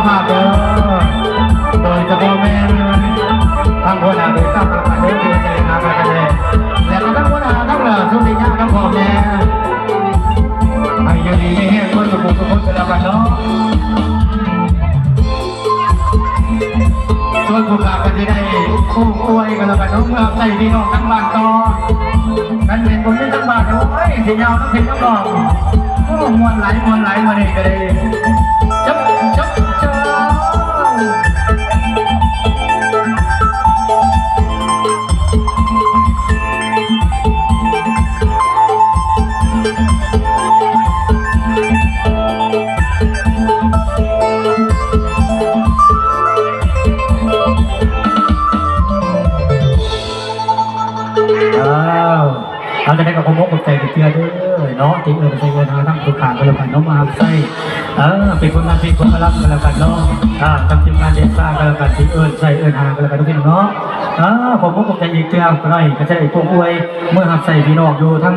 ພາບເດີ ໂດຍສະເພາະແມ່ນທາງຫົວໜ້າໂດຍສານກະລະກະເດີ ທີ່ເຮັດໃຫ້ຫາກັນແດ່ ແລະກະທັງຫົວໜ້າທັງສຸລິຍາ ທັງພໍ່ແມ່ ໃຫ້ຢູ່ດີມີແຮງເບິດທຸກຜູ້ທຸກຄົນກະແລ້ວກັນເນາະ. ສ່ວນຜູ້ຂ້າກະຊິໄດ້ຄູ່ອວຍກະແລ້ວກັນເນາະ ເມືອໃສ່ພີ່ນ້ອງທາງບ້ານຕໍ່. ຄັນແມ່ນບໍ່ມີທາງບ້ານ ໂອ້ຍ ຊິຍາວນຳພີ່ນຳນ້ອງ. ໂອ້ ມ່ວນຫຼາຍ ມ່ວນຫຼາຍ ມື້ນີ້ກະໄດ້ ຈົບ ຈົບ ຈົບ. ອ້າວ ເອົາ ຈັ່ງໃດກະຂໍຂອບອົກຂອບໃຈເທື່ອເດີເນາະ ທີ່ເອີ້ນໃສ່ເອີ້ນຫາທາງຜູ້ຂ້າກະແລ້ວກັນເນາະ ມາຮັບໃຊ້ ເອີ ເປັນຄົນງານເພງຄົນໝໍລຳກະແລ້ວກັນເນາະ ອ່າ ທາງທີມງານແດນຊາກະແລ້ວກັນ ທີ່ເອີ້ນໃສ່ເອີ້ນຫາກະແລ້ວກັນເນາະ ພີ່ນ້ອງເນາະ. ອ່າ ຂອບອົກຂອບໃຈອີກເທື່ອ ກະໜ້ອຍກະຈະໄດ້ພວງອວຍເມືອຮັບໃຊ້ພີ່ນ້ອງຢູ່ທາງ